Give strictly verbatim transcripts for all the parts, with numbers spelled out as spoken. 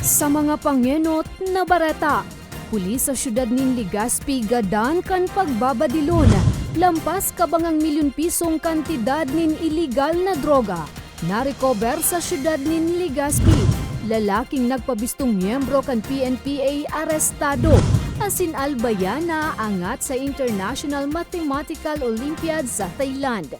Sa mga pangenot na bareta, pulis sa siyudad nin Legazpi gadan kan pagbabadilon, lampas kabangang milyon pisong kantidad nin iligal na droga narekober sa siyudad nin Legazpi. Lalaking nagpabistong miyembro kan P N P A arestado, asin albayana angat sa International Mathematical Olympiad sa Thailand.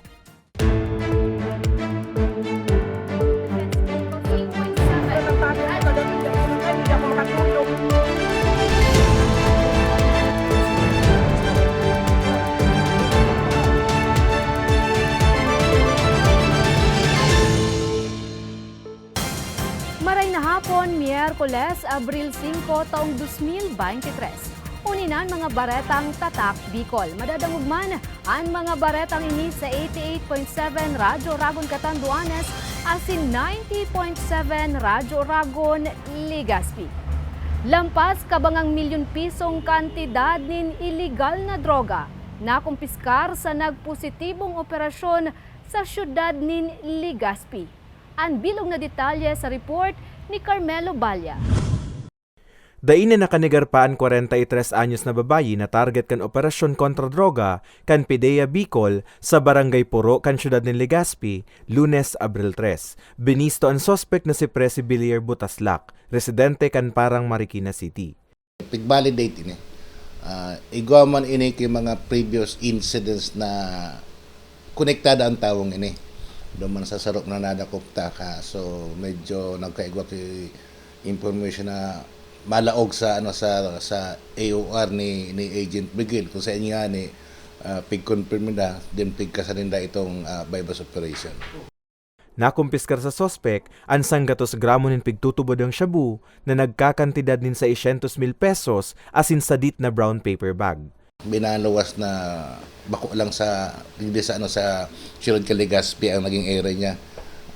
Maray na hapon, Miyerkules, Abril singko, taong dos mil bente tres. Uni na an mga baretang Tatak Bicol. Madadangog man an mga baretang ini sa eighty-eight point seven Radyo Oragon Catanduanes asin ninety point seven Radyo Oragon Legazpi. Lampas kabangang milyon pisong kantidad nin iligal na droga nakumpiskar sa nagpositibong operasyon sa siyudad nin Legazpi. An bilog na detalye sa report ni Carmelo Balla. Dai na nakanegar pa an kwarenta y tres anyos na babayi na target kan operasyon kontra droga kan PDEA Bicol sa Barangay Puro kan siyudad nin Legazpi, Lunes, Abril tres. Binisto an suspek na si Presi Bilier Butaslak, residente kan Parang, Marikina City. Pig-validate ini. Ah, igwa man ini ki mga previous incidents na konektado ang tawong ini. Duman sa sarop na nadakop ta ka, so medyo nagkaigwa ki information na malaog sa, ano, sa, sa A O R ni, ni Agent Miguel, kung sa inyo nga ni, ah, pig-confirm na, then pigkasanin na itong, ah, buy-bust operation. Nakumpiskar sa suspek an sanggatos gramo nin pigtutubodang shabu na nagkakantidad nin seiscientos mil pesos asin sadit na brown paper bag. Binaluwas na bako lang sa, digdi sa, ano, sa siyudad kan Legazpi ang naging area niya.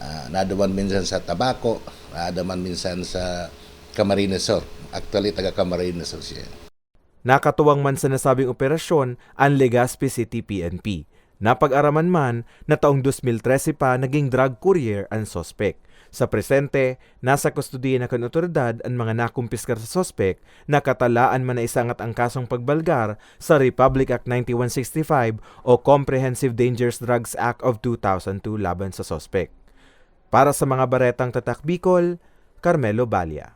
Ah, naduman minsan sa Tabaco, naduman minsan sa Camarines Sur. Actually, taga Camarines Sur siya. Nakatuwang man sa nasabing operasyon an Legazpi City P N P. Napag-araman man na taong dos mil trese pa naging drug courier an suspek. Sa presente, nasa kustodiya na kan otoridad an mga nakumpiskar sa suspek. Nakatalaan man na isangat ang kasong pagbalgar sa Republic Act ninety-one sixty-five o Comprehensive Dangerous Drugs Act of two thousand two laban sa suspek. Para sa mga baretang Tatak Bicol, Carmelo Balla.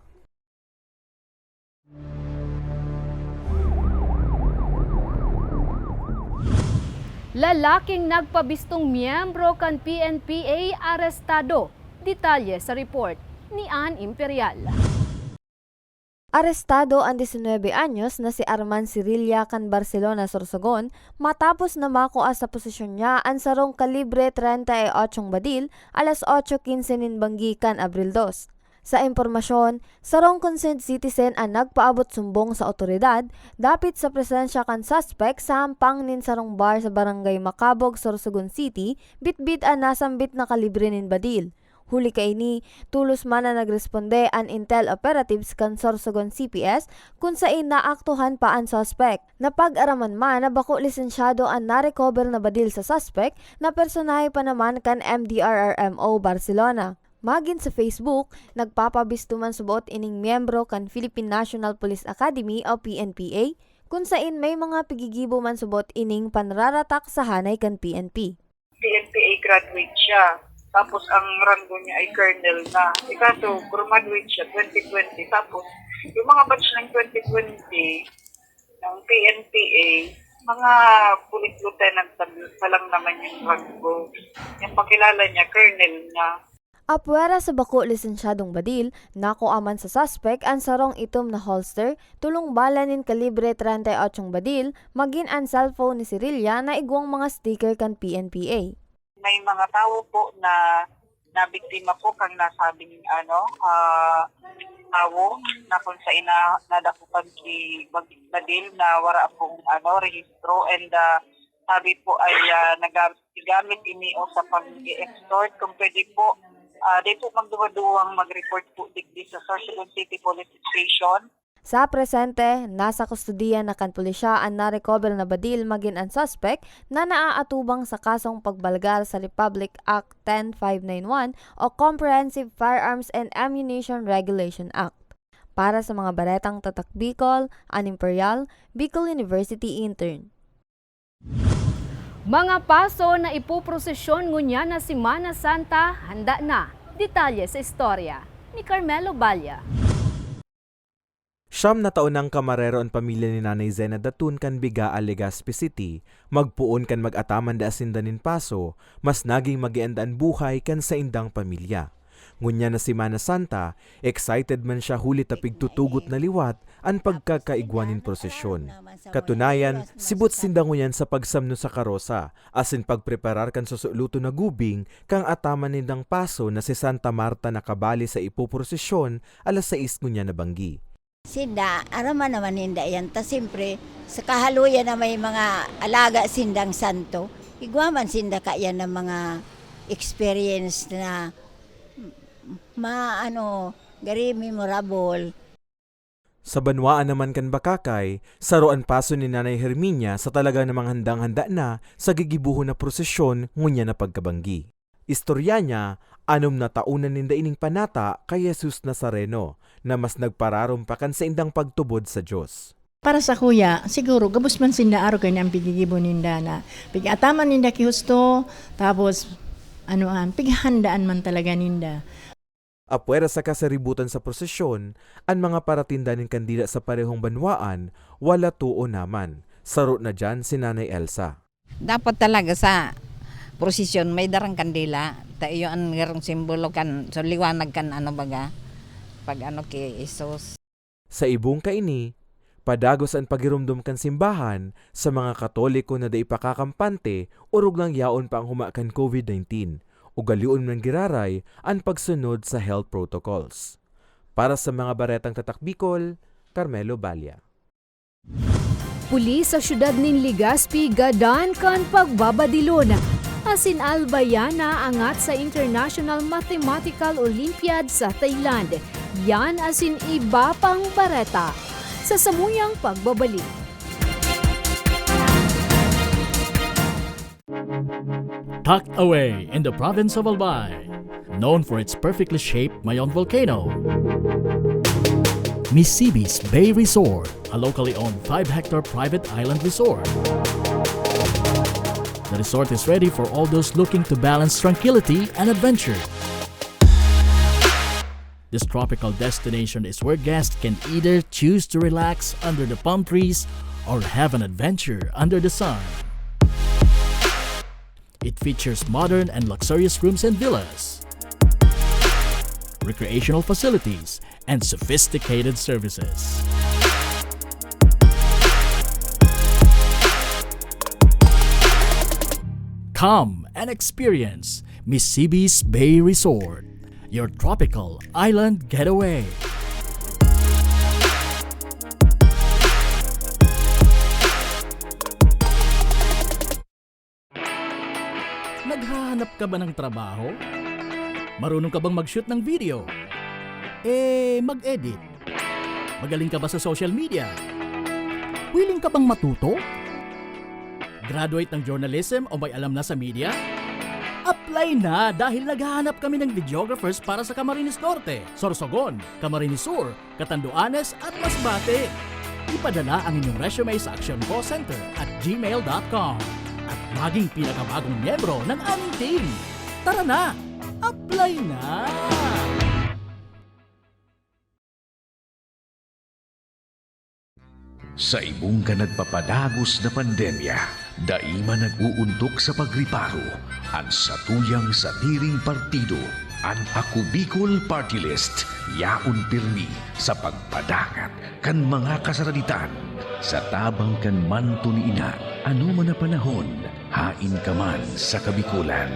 Lalaking nagpabistong miyembro kan P N P A arestado. Detalye sa report ni Ann Imperial. Arestado an disinwebe anyos na si Arman Sirilla kan Barcelona, Sorsogon, matapos na makua sa posesyon niya an sarong kalibre treinta y ocho badil alas otso quince nin banggi kan Abril dos. Sa impormasyon, sarong concerned citizen an nagpaabot sumbong sa awtoridad dapit sa presensya kan suspek sa hampang nin sarong bar sa Barangay Macabog, Sorsogon City, bitbit an nasambit na kalibre nin badil. Huli kaini, tolos man na nagresponde an intel operatives kan Sorsogon C P S, kun saen naaktuhan pa an suspek. Napag-araman man na bako lisensyado an narecover na badil sa suspek, na personahe pa naman kan M D R R M O Barcelona. Magin sa Facebook, nagpapabisto man subot ining miyembro kan Philippine National Police Academy o P N P A, kun saen may mga pigigibo man subot ining panraratak sa hanay kan P N P. P N P A graduate siya. Tapos ang ranggo niya ay colonel na. Eh, kaso, graduate siya twenty twenty. Tapos, yung mga batch ng twenty twenty, ng P N P A, mga police lieutenant pa, pa lang naman yung ranggo. Yung pakilala niya, colonel na. Apwera sa bako lisensyadong badil, nakua man sa suspek an sarong itom na holster, tolong bala nin kalibre treinta y ocho badil, magin an cellphone ni Sirilla na igwang mga sticker kan P N P A. May mga tawo po na nabiktima po kang nasabing, ano, ah, tawo na kung sa ina nadakupan si bag-, badil na wala pong, ano, rehistro and, ah, sabi po ay, ah, naga-, gamit ini o sa pag-extort. Kung pwede po, ah, di po magduwa-duwang mag-report po digdi sa Sorsogon City Police Station. Sa presente, nasa kustodiya na kan pulisya an narecover na badil magin an suspek na naaatubang sa kasong pagbalgar sa Republic Act ten five nine one o Comprehensive Firearms and Ammunition Regulation Act. Para sa mga baretang Tatak Bicol, an Imperial, Bicol University Intern. Mga paso na ipoprosesyon ngunyan na Semana Santa, handa na. Detalye sa istorya ni Carmelo Balla. Siyam na taon nang kamarero an pamilya ni Nanay Zena Datun kan Bigaa, Legazpi City. Magpoon kan mag-ataman daa sinda nin paso, mas naging magian daa an buhay kan saindang pamilya. Ngunyan na Semana Santa, excited man siya huli ta pigtutugot na liwat an pagkakaigwa nin prosesyon. Katunayan, sibot sinda ngunyan sa pagsamno sa karosa, asin pagpreparar kan susuloton na gubing kan ataman nindang paso na si Santa Marta na kabali sa ipoprosesyon alas sais ngunyan na banggi. Sinda, araman naman ninda yan. Ta siyempre, sa kahaluyan na may mga alaga sindang santo, igwa man sinda kaiyan ng mga experience na ma-, ano, very memorable. Sa banwaan naman kan Bacacay, saro an paso ni Nanay Herminia sa talaga namang handang-handa na sa gigibohon na prosesyon ngunyan na pagkabanggi. Istorya niya, anom na taon na ninda ining panata kay Jesus Nazareno, na mas nagpararom pa kan saindang pagtubod sa Dios. Para sakuya, siguro gabos man sinda arog kan an pigigibo ninda na pig-ataman ninda ki husto, tapos ano an, pighandaan man talaga ninda. Apwera sa kasaributan sa prosesyon, an mga paratinda nin kandila sa parehong banwaan, wala toon naman. Saro na diyan si Nanay Elsa. Dapat talaga sa prosesyon may darang kandila. Ta iyo an garo simbolo kan, so liwanag kan ano baga, pag ano ki Jesus. Sa ibong kaini, padagos an paghiromdom kan simbahan sa mga Katoliko na dai pa kakampante orog nang yaon pa ang huma kan COVID nineteen, ugalion man giraray an pagsunod sa health protocols. Para sa mga baretang Tatak Bicol, Carmelo Balla. Pulis sa siyudad nin Legazpi gadan kan pagbabadilon. Asin Albayana angat sa International Mathematical Olympiad sa Thailand. Yan asin iba pang bareta sa samuyang pagbabalik. Tucked away in the province of Albay, known for its perfectly shaped Mayon volcano, Misibis Bay Resort, a locally owned five-hectare private island resort. The resort is ready for all those looking to balance tranquility and adventure. This tropical destination is where guests can either choose to relax under the palm trees or have an adventure under the sun. It features modern and luxurious rooms and villas, recreational facilities, and sophisticated services. Come and experience Misibis Bay Resort, your tropical island getaway. Naghahanap ka ba ng trabaho? Marunong ka bang mag-shoot ng video? Eh, mag-edit? Magaling ka ba sa social media? Willing ka bang matuto? Graduate ng journalism o may alam na sa media? Apply na, dahil naghahanap kami ng videographers para sa Camarines Norte, Sorsogon, Camarines Sur, Catanduanes at Masbate. Ipadala ang inyong resume sa action call center at gmail dot com at maging pinakabagong miyembro ng aming team. Tara na! Apply na! Sa ibong kan nagpapadagos na pandemya, dai man nag-oontok sa pagreparo an satuyang sadiring partido. An Ako Bicol Party List yaon pirmi sa pagpadangat kan mga kasaraditan. Sa tabang kan manto ni Ina, anoman na panahon, haen ka man sa Kabikolan.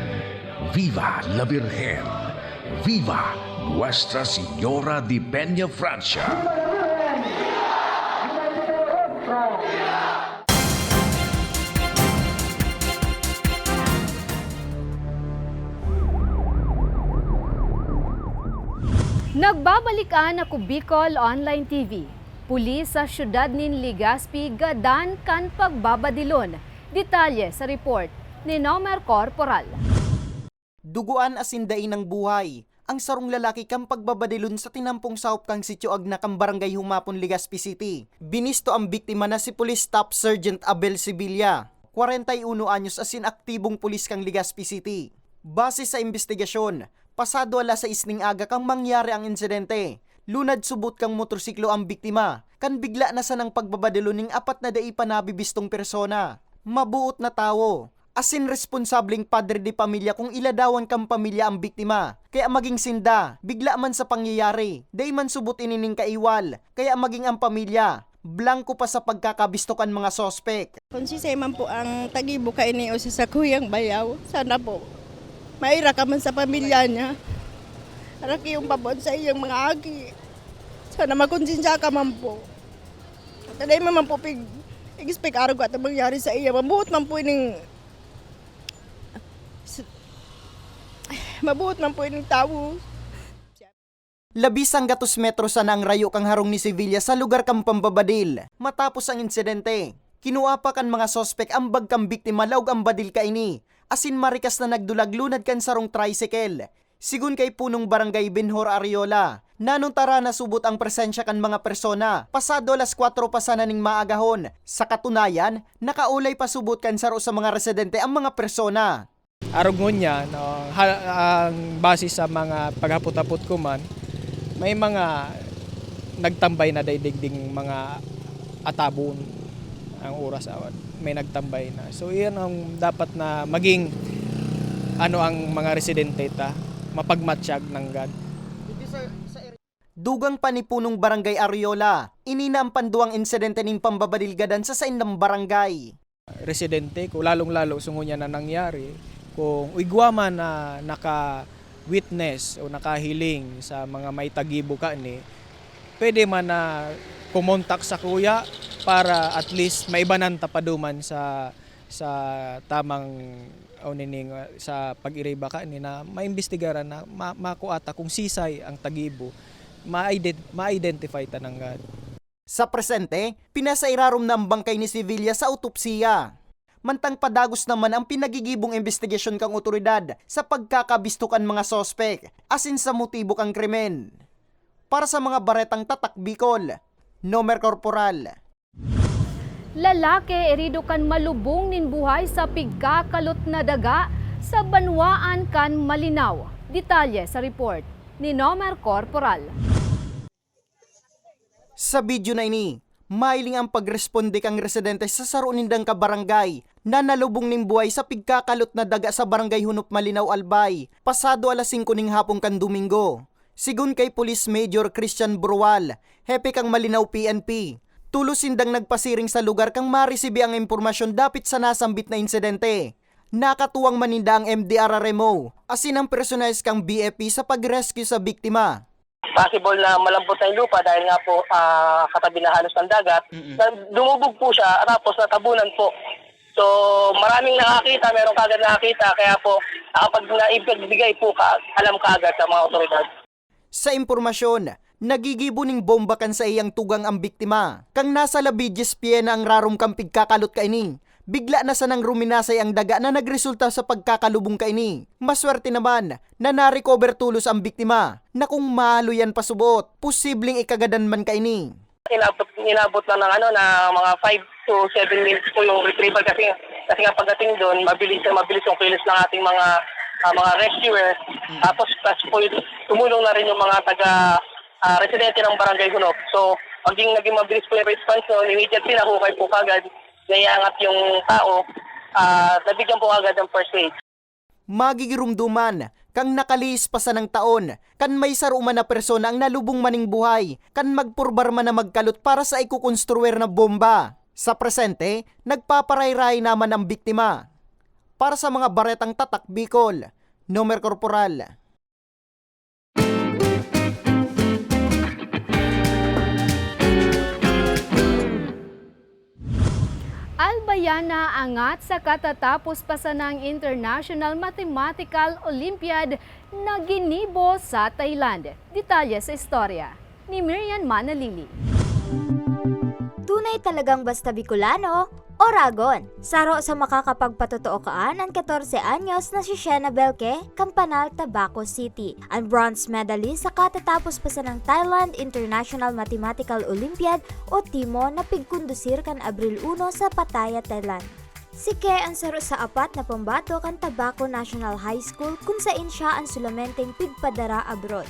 Viva la Virgen! Viva Nuestra Señora de Peña Francia! Nagbabalik an Ako Bicol Online T V. Pulis sa siyudad nin Legazpi gadan kan pagbabadilon. Detalye sa report ni Nomer Corporal. Dugoan asin dai nang buhay ang sarong lalaki kan pagbabadilon sa tinampong sahop kan Sitio Agna kan Barangay Humapon, Legazpi City. Binisto ang biktima na si Police Staff Sergeant Abel Sevilla, kwarenta y uno anyos, asin aktibong pulis kan Legazpi City. Base sa imbestigasyon, pasado alas sais ning aga kan mangyari ang insidente. Lunad subot kan motorsiklo ang biktima, kan bigla na sanang pagbabadilon ning apat na dai pa nabibistong persona. Mabuot na tawo, asin responsableng padre de pamilya kun iladawan kan pamilya ang biktima, kaya maging sinda, bigla man sa pangyayari, dai man subot ini nin kaiwal, kaya maging ang pamilya, blangko pa sa pagkakabisto kan mga suspek. Konsisay man po ang tagibo kaini o si Sakuyang Bayaw. Sana po, maira ka man sa pamilya niya. Araki yung pabon sa iyang mga agi. Sana makonsensya ka man po. Taday man man po pig-expect arog at mangyari sa iya. Mabuot man po ining s-, mabuot man po ining tawo. Labi sanggatos metro sana ang rayo kan harong ni Sevilla sa lugar kan pambabadil. Matapos ang insidente, kinua pa kan mga suspek ang bag kan biktima laog ang badil kaini, asin marikas na nagdulag lunad kan sarong tricycle. Sigon kay Punong Barangay Benhur Ariola, nanontaran na subot ang presensya kan mga persona. Pasado alas kwatro pa sana ning maagahon. Sa katunayan, nakaulay pa subot kan saro sa mga residente ang mga persona. Arog ngunyan, no, ha-, ang base sa mga paghapot-hapot ko man, may mga nagtambay na dai digding mga atabon ang oras awan may nagtambay na. So, iyan ang dapat na maging, ano, ang mga residente ta, mapagmatsyag nanggad. Dugang pa ni Punong Barangay Ariola, ini na ang panduwang insidente nin pambabadil gadan sa saindang barangay. Residente ko, lalong-lalo sa ngunyan na nangyari, kung igwa man na naka-witness o nakahiling sa mga may tagibo kani, pwede man na kumontak sa kuya para at least maibanan ta pa duman sa, sa tamang, o nining, sa pag-iriba kani na maimbestigaran na ma-, makua ta kung sisay ang tagibo, ma-ident-, ma-identify ta nanggad. Sa presente, pinasairarom na ang bangkay ni Sevilla sa otopsiya. Mantang padagos naman ang pinagigibong imbestigasyon kan awtoridad sa pagkakabisto kan mga suspek asin sa motibo kan krimen. Para sa mga baretang Tatak Bicol, Nomer Corporal. Lalaki erido kan malubong nin buhay sa pigkakalot na daga sa banwaan kan Malinao. Detalye sa report ni Nomer Corporal. Sa video na ini, mahiling ang pagresponde kan residente sa saro nindang kabarangay na nalubong nin buhay sa pigkakalot na daga sa Barangay Hunop, Malinao, Albay, pasado alas singko ning hapon kan Domingo. Sigon kay Police Major Christian Brual, hepe kan Malinao P N P, tolos sindang nagpasiring sa lugar kan maresibi ang impormasyon dapit sa nasambit na insidente. Nakatuwang man ninda ang M D R R M O asin ang personahes kan B F P sa pag-rescue sa biktima. Possible na malambot na yung lupa dahil nga po, ah, katabi na halos ng dagat. Mm-mm. Na lumubog po siya, tapos natabunan po. So, maraming nakakita, meron kaagad nakakita, kaya po, nakapag-, naipagbigay po ka, alam kaagad sa mga otoridad. Sa impormasyon, nagigibo ning bomba kan saiyang tugang ang biktima. Kan nasa labi dyes pye na ang rarom kan pigkakalot kaini, bigla na sanang ruminasay ang daga na nagresulta sa pagkakalubong kaini. Maswerte naman na na-recover tolos ang biktima, na kung mahaluyan pa subot, posibleng ikagadan man kaini. Inabot, inabot lang ng ano, na mga five to seven minutes po yung retrieval kasi, kasi nga pagdating doon, mabilis, mabilis yung kilos ng ating mga, ah, mga rescuer. Mm. Tapos, plus po yun, tumulong na rin yung mga taga, ah, residente ng Barangay Hunop. So, maging, naging mabilis po yung response nun, immediately nahukay po kagad, naiangat yung tao, ah, nabigyan po kagad ng first aid. Magigiromdoman, kan nakalihis pa sanang taon, kan may saro man na persona ang nalubong man ning buhay, kan magpurbar man na magkalot para sa ikokonstruir na bomba. Sa presente, nagpaparayrahay naman ang biktima. Para sa mga baretang Tatak Bicol, Nomer Corporal. Albayana angat sa katatapos pa sanang International Mathematical Olympiad na ginibo sa Thailand. Detalye sa istorya ni Miriam Manalili. Tunay Ay talagang basta Bicolano, Oragon. Saro sa makakapagpatotoo kaan an katorse anyos na si Shena Belke kan Panal, Tabaco City. An bronze medalist sa katatapos pa sanang Thailand International Mathematical Olympiad o TIMO na pigkondusir kan Abril uno sa Pattaya, Thailand. Si Ke an saro sa apat na pambato kan Tabaco National High School, kun sain siya an solamenteng pigpadara abroad.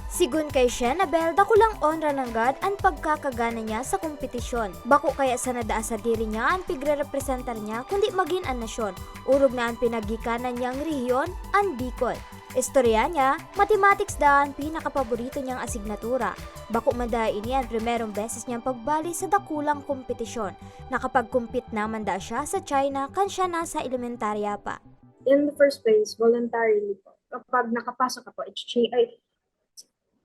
Sigon kay Shena Bel, dakulang onra nanggad an pagkakagana niya sa kompetisyon. Bako kaya sana daa sadiri niya an pigrerepresentar niya, kundi magin an nasyon, orog na an pinaggikanan niyang rehiyon, an Bicol. Istorya niya, mathematics daa an pinakapaborito niyang asignatura. Bako man daa ini an primerong beses niyang pagbali sa dakulang kompetisyon. Nakapag-compete naman daa siya sa China kan siya nasa elementarya pa. In the first place, voluntarily po. Kapag nakapasok ka po, exchange, ay,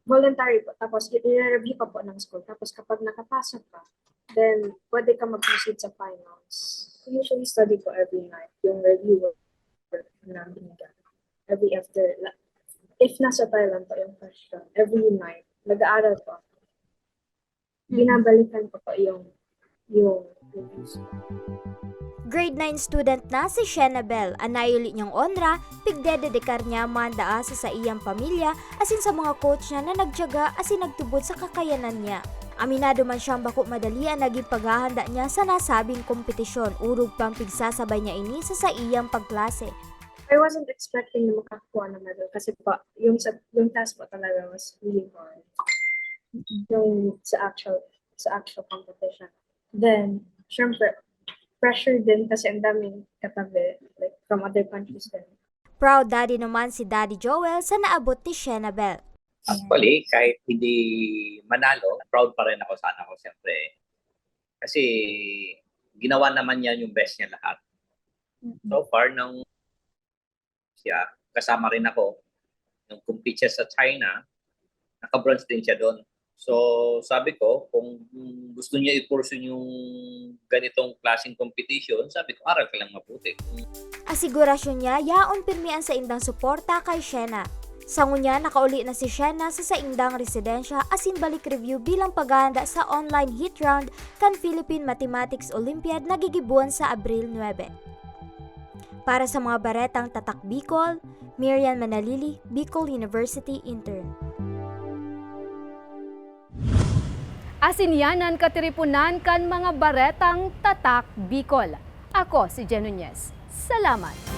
voluntary po. Tapos, i-review ka po ng school. Tapos, kapag nakapasok ka, then pwede ka mag-proceed sa finals. Usually, study ko every night yung review work na binigyan. Every after, la- if nasa Thailand po yung question, every night, nag-aaral po ako. Binabalikan ko po yung, yung reviews ko. Grade nine student na si Shena Bel. An naiuli niyang onra, pigdededikar niya man daa sa saiyang pamilya asin sa mga coach niya na nagtiyaga asin nagtubod sa kakayanan niya. Aminado man siyang bako madali an nagin paghahanda niya sa nasabing kompetisyon, orog pang pigsasabay niya ini sa saiyang pagklase. I wasn't expecting na makakuha ng medal kasi po, yung, sa, yung task po talaga was really hard. Yung sa actual, sa actual competition. Then, syempre, pressure din kasi ang daming katabi, like, from other countries din. Proud daddy naman si Daddy Joel sa naabot ni Shena Bel. Actually, kahit hindi manalo, proud pa rin ako sa anak ko, siyempre. Kasi ginawa naman niya yung best niya lahat. So far, nung siya, kasama rin ako, nung compete siya sa China, naka-bronze din siya doon. So, sabi ko, kung gusto niya i-pursue yung ganitong klaseng competition, sabi ko, aral ka lang mabuti. Asigurasyon niya, yaon pirmi an saindang suporta kay Shena. Sa ngunyan, nakauli na si Shena sa saindang residensya asin balik review bilang paghahanda sa online heat round kan Philippine Mathematics Olympiad na gigibohon sa Abril nuebe. Para sa mga baretang Tatak Bicol, Miriam Manalili, Bicol University Intern. Asin yan an katiriponan kan mga baretang Tatak Bicol. Ako si Jen Nunez. Salamat!